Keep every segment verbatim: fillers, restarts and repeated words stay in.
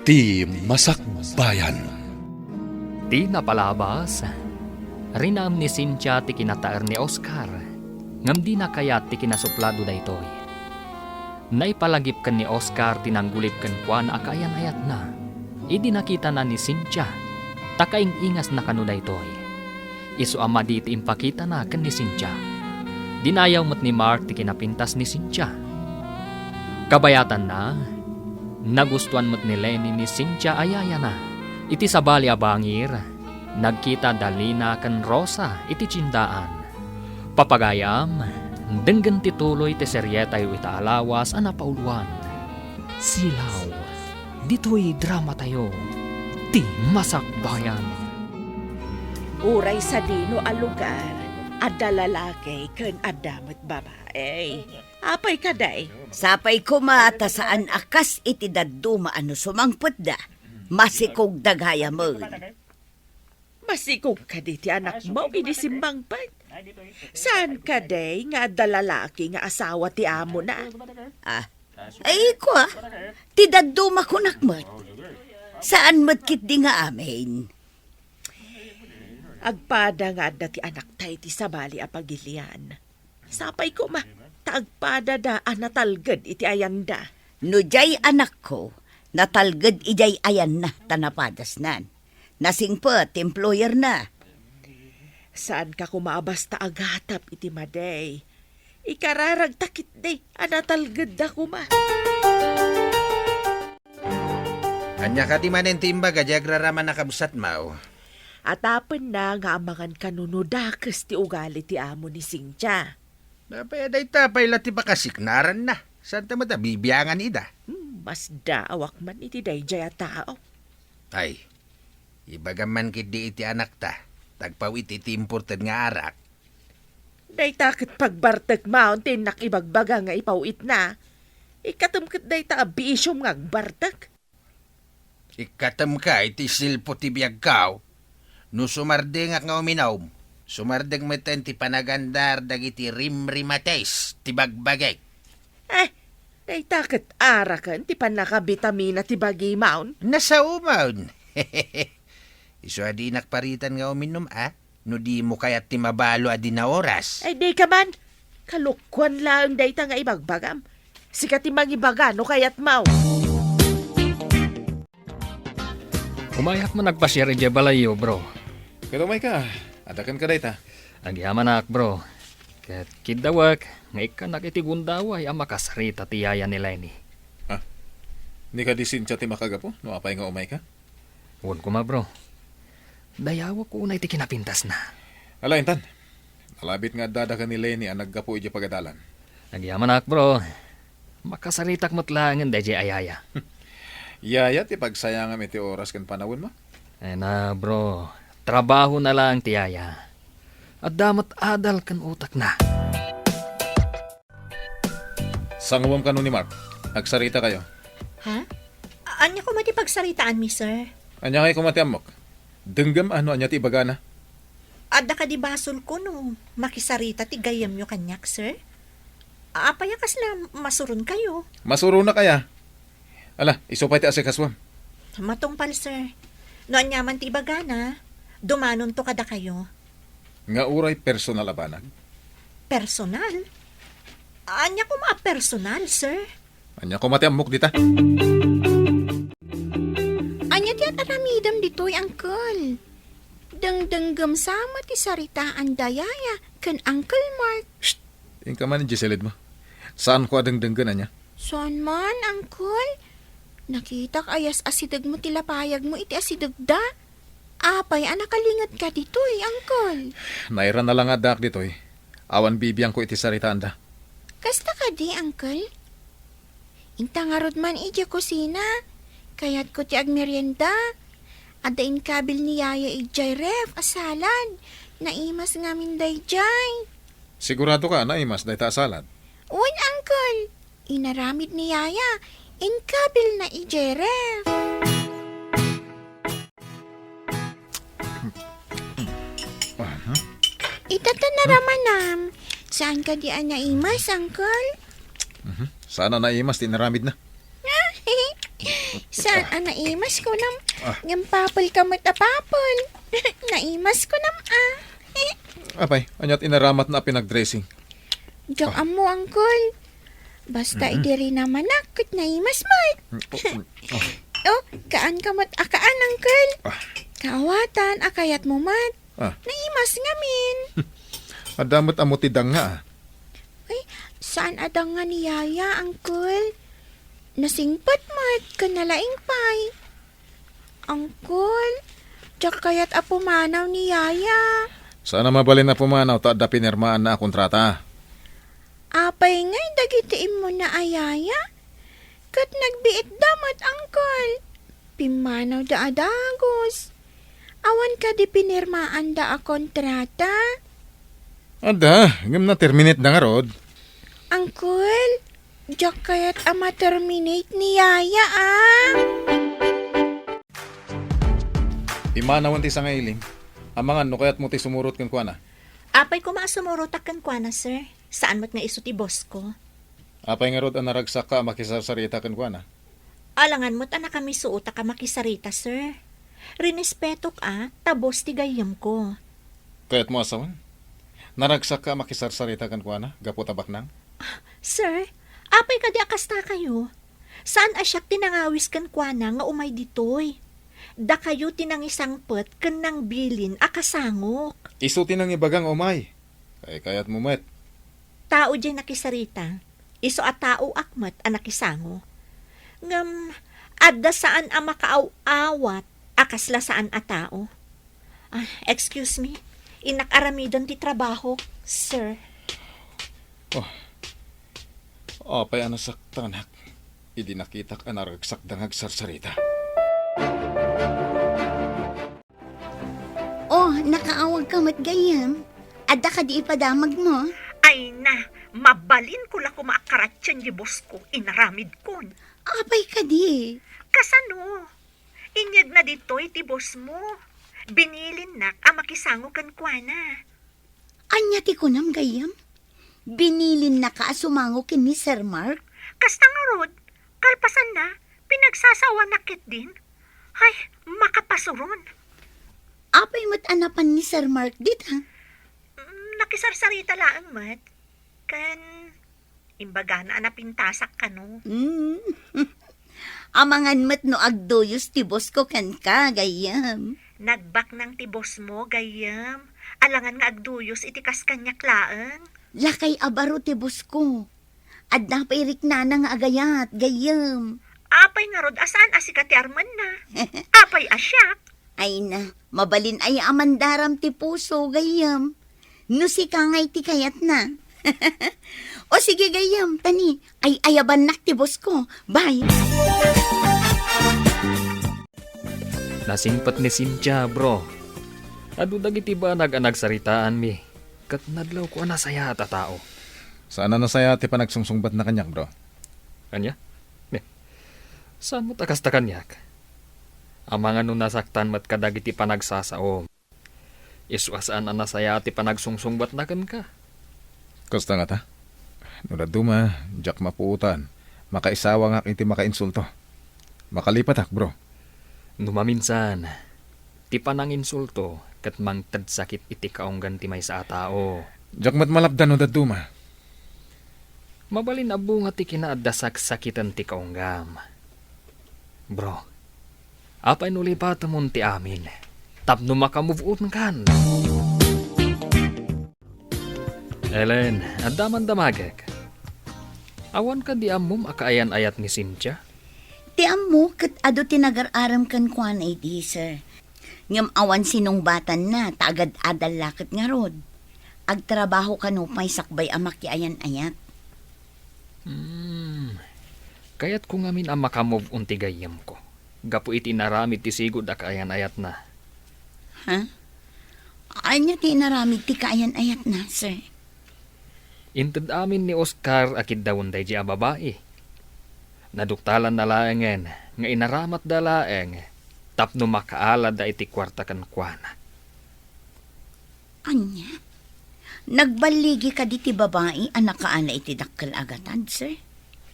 Ti Masakbayan. Ti napalabas, rinaem ni Cynthia ti kinataer ni Oscar, ngem dina kayat ti kinasuplado daytoy. Naipalagip ken ni Oscar ti nanggulit kenkuana a kaayan-ayatna idi nakitana ni Cynthia, ta kaing-ingasna kano daytoy. Isu a madi ti impakitana ken ni Cynthia. Dinayaw met ni Mark ti kinapintas ni Cynthia. Kabayatanna, nagustuan met ni Lenny ni Cynthia a yayana. Iti sabali a bangir, nagkita da Lina ken Rosa iti tiendaan. Papagayam, denggen ti tuloy ti serietayo ita a lawas a napauloan. Silaw, ditoy dramatayo, Ti Masakbayan. Uray sadino a lugar, adda lalaki ken adda met babai. Apay kadi? Sapay koma ta saan a kas iti dadduma a no sumangpetda, masikogda gayamen. Masikog kadi ti anakmo idi simmangpet? Saan kadi nga adda lalaki nga asawa ti amona? Ah, ay, kua, ti dadduma kunak met. Saan met ketdi nga amin? Agpada nga adda ti anakta iti sabali a pagilian. Sapay koma, ta agpadada a natalged iti ayanda. No diay anakko, natalged idiay ayanna ta napadasnan. Nasingpet ti employerna. Saanka koma a basta agatap iti madi. Ikararagta ketdi a natalgedda koma. Ania kadi manen ti imbaga diay agraraman a kabsatmo? Atapenna nga amangan kano no dakes ti ugali ti amo ni Cynthia. Apay a dayta pay la ti pakasiknaranna. Saanta met a bibiangan ida? Hmm, masdaawak man iti daydiay a tao. Ay, ibagam man ketdi iti anakta, ta agpaw-it iti imported nga arak. Dayta ket pagbartek maon ti innak ibagbaga nga ipaw-itna. Ikkatem ket dayta a bisiom nga agbartek. Ikkatemka iti silpo ti biagko. No sumardengak nga uminom, sumardeng metten ti panagandar dagiti rimrimates ti bagbagik. Eh, dayta ket araken ti pannakabitamina ti bagimon. Nasaomon. Isu a dinak paritan nga uminom, a? No dimo kayat ti mabalo a dina oras. Ay, dika man. Kalokuan laeng dayta nga ibagbagam. Sika ti mangibaga no kayatmo. Umayak man agpasiar idiay balayyo, bro. Ket umayka, adda kenka dayta. Agyamanak, bro. Ket kiddawek nga ikkannak iti gundaway a makasarita ti yaya ni Lenny. Ah, ni kadi Cynthia ti makagapu no apay nga umayka? Wen koma, bro. Dayawek unay ti kinapintasna. Ala, intan. Nalabit nga addada ken ni Lenny a naggapu idiay pagadalan. Agyamanak, bro. Makasaritak met laengen daydiay a yaya. Yaya ti pagsayangam iti oras ken panawenmo? Ay na, bro. Trabahona laeng ti yaya. Adda met adal ken utekna. Sanguem kano ni Mark. Agsaritakayo. Ha? A-, ania koma ti pagsaritaanmi, sir? Ania ngay koma ti ammok? Denggem a no ania ti ibagana. Adda kadi basolko no makisarita ti gayyemyo kaniak, sir? Apay a kasla masuronkayo? Masuronak aya? Ala, isu pay ti asikasuem. Matungpal, sir. No aniaman ti ibagana, dumanonto kadakayo. Nga uray personal a banag? Personal? Ania koma a personal, sir? Ania koma ti ammok dita? Ania ti ar-aramidem ditoy, Uncle? Dengdenggem sa met ti saritaan da Yaya ken Uncle Mark. Shh! Inka man idiay silidmo. Saanko a dengdenggen, ania? Saan man, Uncle. Nakitak a yas-asidegmo ti lapayagmo iti asidegda. Apay a nakalingetka ditoy, Uncle? Nairana la nga addaak ditoy. Awan bibiangko iti saritaanda. Kasta kadi, Uncle? Inta ngarud man idiay kusina. Kayatko ti agmerienda. Adda inkabil ni Yaya idiay ref a salad. Naimas ngamin daydiay. Siguradoka a naimas dayta a salad? Wen, Uncle. Inaramid ni Yaya. Inkabilna idiay ref. Aha. Ita ta naramanam. Saan kadi a naimas, Uncle? Mhm. Saan a naimas ti inaramidna? Saan a naimas kunam? Ah. Ngem papel ka met a papel. Naimas kunam a. Apay, ania't inaramatna a pinagdressing? Diak ammo, Uncle. Basta idi rinamanak, ket naimas met. Mm, oh, mm, oh. Oh, kaan ka met a kaan, Uncle. Ah. Kaawatan a kayatmo met. Ah. Naimas ngamin. Adda met ammo ti danga, ah. Ay, saan a danga ni Yaya, Uncle? Nasingpet met, ken nalaing pay. Uncle, diak kayat a pumanaw ni Yaya. Saan a mabalin a pumanaw ta adda pinirmaanna a kontrata. Apay ngay dagiti immuna a yaya? Ket nagbiitda met, Uncle. Pimmanawda a dagus. Awan kadi pinirmaanda a kontrata? Adda, ngem na-terminate da ngarud. Uncle, diak kayat a ma-terminate ni Yaya, ah. Imanawen ti sangailing. Amangan no kayatmo ti sumurot kenkuana. Apay koma a sumurotak kenkuana, sir. Saan met nga isu ti boss ko. Apay ngarud a naragsakka a makisarsarita kenkuana? Alangan met a nakamisuotak a makisarita, sir. Rinespetok a, ta boss ti gayyemko. Kayatmo a sawen? Naragsakka a makisarsarita kenkuana gapu ta baknang? Sir, apay kadi a kastakayo? Saan a siak ti nangawis kenkuana nga umay ditoy? Dakayo ti nangisangpet ken nangbilin a kasangok. Isu ti nangibaga nga umay. Kaykayatmo met. Tao diay nakisarita. Isu a taoak met a nakisango. Ngem, adda saan a makaaw-awat a kasla saan a tao. Ah, excuse me. Innak aramiden ti trabahok, sir. Oh. Apay a nasaktanak idi nakitak a naragsakda nga agsarsarita. Oh, nakaawagka met gayyem. Adda kadi ipadamagmo? Ay na, mabalinko la koma a karatien ti boss ko, inaramidkon. Apay kadi? Kasano? Inyegna ditoy ti boss mo. Binilinnak a makisango kenkuana. Ania ti kunam gayyem? Binilinnaka a sumango ken ni Sir Mark? Kasta ngarud, kalpasanna, pinagsasawanak ketdin. Ay, makapasuron. Apay met a napan ni Sir Mark dita? Mm, nakisarsarita laeng met. Ken, imbagana a napintasak kano. Mm. Amangan met no agduyos ti boss ko kenka, gayyem. Nagbaknang ti boss mo, gayyem. Alangan nga agduyos iti kas kaniak laeng. Lakay a baro ti boss ko. Adda pay riknana nga agayat, gayyem. Apay ngarud a saan a sika ti armenna? Apay a siak? Ay na, mabalin aya a mandaram ti puso, gayyem. No sika ngay ti kayatna. O sige, gayyem, tani, ay-ayabannak ti boss ko. Bye. Nasingpet ni Cynthia, bro. Adu dagiti banag a nagsaritaanmi, ket nadlawko a nasayaat a tao. Saan a nasayaat ti panagsungsungbatna kaniak, bro. Ania? Ne. Saan met a kasta kaniak? Amangan no nasaktan met kadagiti panagsasaom. Isu a saan a nasayaat ti panagsungsungbatna kenka. Kasta ngata? No dadduma, diak mapuotan. Makaisawangak iti makainsulto. Makalipatak, bro. No maminsan, ti pananginsulto ket mangted sakit iti kaunggan ti maysa a tao. Diak met malapdan no dadduma. Mabalin a bunga ti kinaadda saksakiten ti kaunggam. Bro, apay no lipatemon ti amin tapno maka-move on kan? Ellen, adda man damagek. Awan kadi ammom a kaayan-ayat ni Cynthia? Ti ammo ket adu ti nagar-arem kenkuana idi, sir. Ngem awan sinungbatanna ta agad-adal la ket ngarud. Agtrabaho kano pay sakbay a makiayan-ayat. Hmm. Kayatko ngamin a maka-move on ti gayyemko gapu iti inaramid ti sigud a kaayan-ayatna. Ha? Ania ti inaramid ti kaayan-ayatna, sir? Inted amin ni Oscar a kiddawen daydi a babai. Naduktalanna laengen nga inaramatda laeng tapno makaalada iti kuarta kenkuana. Ania? Nagballigi kadi ti babai a nakaala iti dakkel a gatad, sir?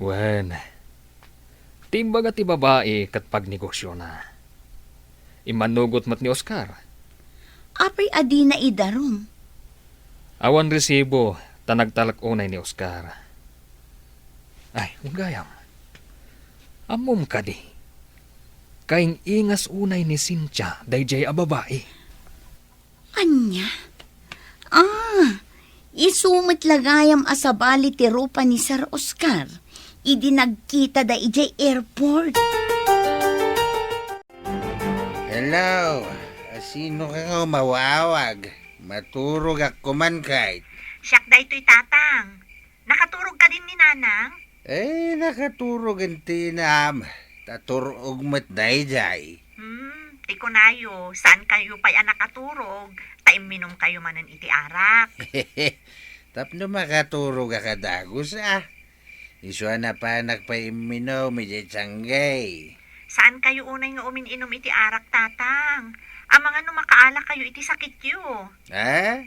Wen, Ti imbaga ti babai ket pagnegosiona. Immanugot met ni Oscar. Apay a dina idarum? Awan resibo, ta nagtalek unay ni Oscar. Ay, wen gayam. Ammom kadi? Kaing-ingas unay ni Cynthia daydiay a babai. Ania? Ah, isu met la gayam a sabali ti rupa ni Sir Oscar idi nagkitada idiay airport. Hello, sino ka nga umawawag? Maturogak koman, Kate. Siak daytoy, Tatang. Nakaturog kadin ni Nanang? Eh, nakaturog ti inam. Ta tur-og met daydiay. Hmm, ti kunayo, saan kayo pay a nakaturog, ta imminum kayo manen iti arak. Tapno makaturog a kadagus, ah. Isu a napanak pay imminum idiay tianggay. Saan kayo unay nga umin-inum iti arak, Tatang? Amangan no makaala kayo iti sakityo. Ha?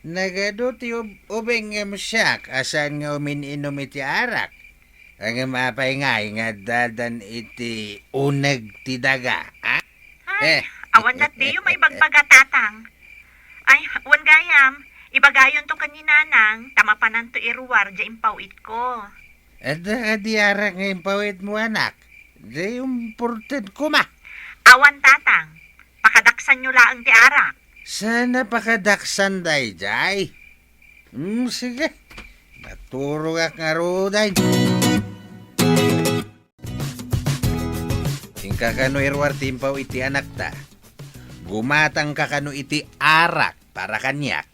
Nagadu ti ub-, ubing ngem siak a saan nga umin-inum iti arak. Ngem apay ngay nga addadan iti uneg ti daga, ha? Ay, eh, awan latdiyo maibagbaga, Tatang. Ay, wen gayam, ibagayonto ken ni Nanang, ta mapananto iruar diay impaw-itko. Adda kadi arak nga impaw-itmo, anak? Di umported koma. Awan, Tatang. Pakadaksanyo laeng ti arak. Sana pakadaksan daydiay. Hmm, sige. Maturogak ngaruden. Inka kano iruar ti impaw iti anakta. Gumatangka kano iti arak para kaniak.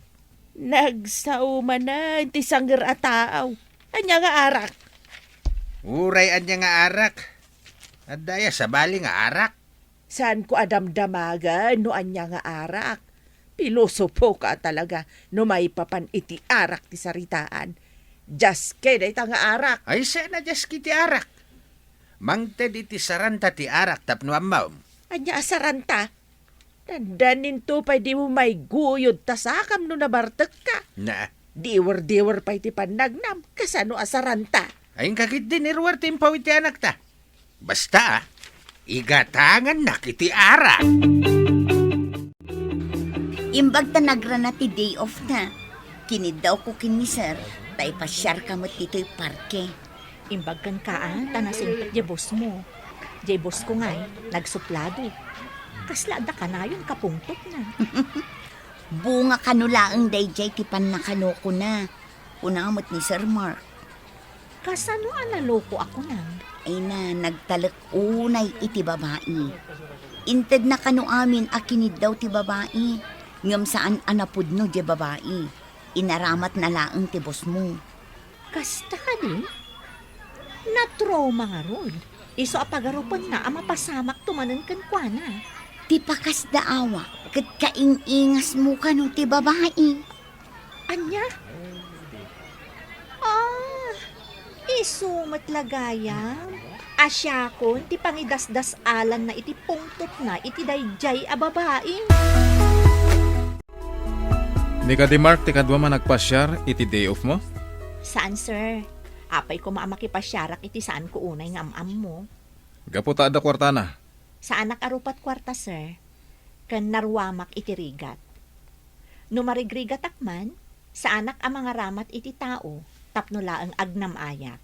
Nagsao manen ti sanger a taaw. Ania nga arak? Uray ania nga arak. Adda aya sabali nga arak? Saanko a damdamagen no ania nga arak. Pilosopo ka talaga no maipapan iti arak ti saritaan. Diaske dayta nga arak. Ay, saan a diaske ti arak? Mangted iti saranta ti arak tapno ammom. Ania a saranta? Dandaninto pay dimo maiguyod ta sakam no nabartekka. Na. Diwer-diwer pay ti pannagnam, kasano a saranta? Ay, inka ketdin iruar ti impaw iti anakta. Basta, ah, igatangannak iti arak. Imbag ta nagrana ti day off na, kiniddawko ken ni Sir, ta ipasiarka met ditoy parke. Imbag kenka, ah, ta nasingpet diay boss mo. Diay boss ko ngay, nagsuplado. Kasla adda kanayon kapungtotna. Bunga kano laeng daydiay ti pannakanokona, kuna met ni Sir Mark. Kasano a naloko a kunam? Ay na, nagtalek unay iti babai. Intedna kano amin a kiniddaw ti babai, ngem saan a napudno diay babai. Inaramatna laeng ti boss mo. Kasta kadi? Natrauma ngarud. Isu a pagarupenna a mapasamakto manen kenkuana. Ti pakasdaawak ket kaing-ingasmo kano ti babai. Ania? Ah, isu met la gayam a siakon ti pangidasdas-alanna iti pungtotna iti daydiay a babai. Ni kadi Mark ti kaduam a nagpasiar iti day off mo? Saan, sir. Apay koma a makipasiarak iti saanko unay nga am-ammo. Gapu ta adda kuartana. Saanak a rupat kuarta, sir. Ken naruamak iti rigat. No marigrigatak man, saanak a mangaramat iti tao tapno laeng agnam-ayak.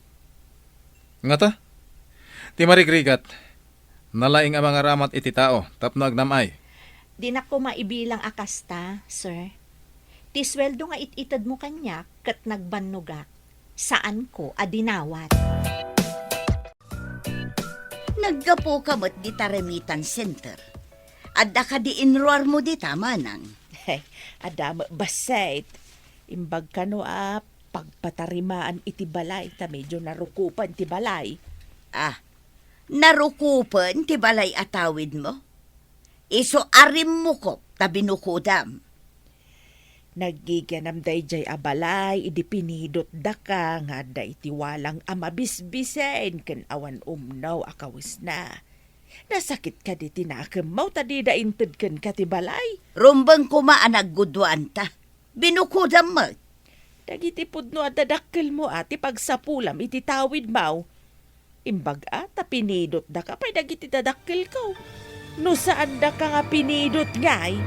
Ngata? Ti marigrigat, nalaing a mangaramat iti tao tapno agnam-ay. Dinak koma ibilang a kasta, sir. Ti sueldo nga it-itedmo kaniak ket nagbannogak, saanko a dinawat. Naggapuka met dita remittance center. Adda kadi inruarmo dita, manang? Adda met bassit. Imbag kano a pagpatarimaan iti balay ta medio narukopen ti balay. Ah, narukopen ti balay a tawidmo? Isu a rimmukop ta binukodam. Naggigianam daydiay a balay idi pinidot daka nga adda iti walang a mabisbisen ken awan umno a kawesna. Nasakit kadi ti nakemmo ta dida inted kenka ti balay? Rumbeng koma a nagguduanta. Binukodam met. Dagiti pudno a dadakkelmo a ti pagsapulam iti tawidmo. Imbag-a ta pinidotdaka pay dagiti dadakkelko. No saandaka nga pinidot ngay.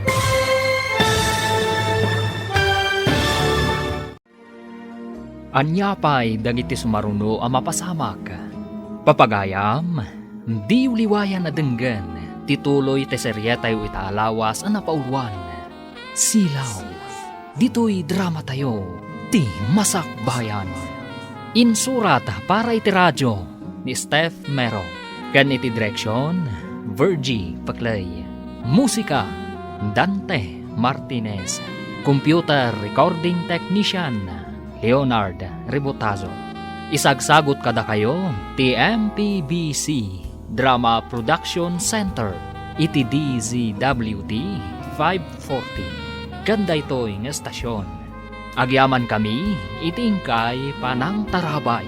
Ania pay dagiti sumaruno a mapasamak? Papagayam, diyo liwayan a denggen ti tuloy ti serietayo ita a lawas a napauluan, Silaw. Ditoy dramatayo, ti Masakbayan. Insurat para iti radio ni Steph Mero, ken iti direksion, Virgie Paclay. Musika, Dante Martinez. Computer recording technician, Leonard Rebotazo. Isagsagot kadakayo ti M P B C Drama Production Center iti D Z W T five forty. Ken daytoy nga estasion, agyamankami iti inkay panangtarabay.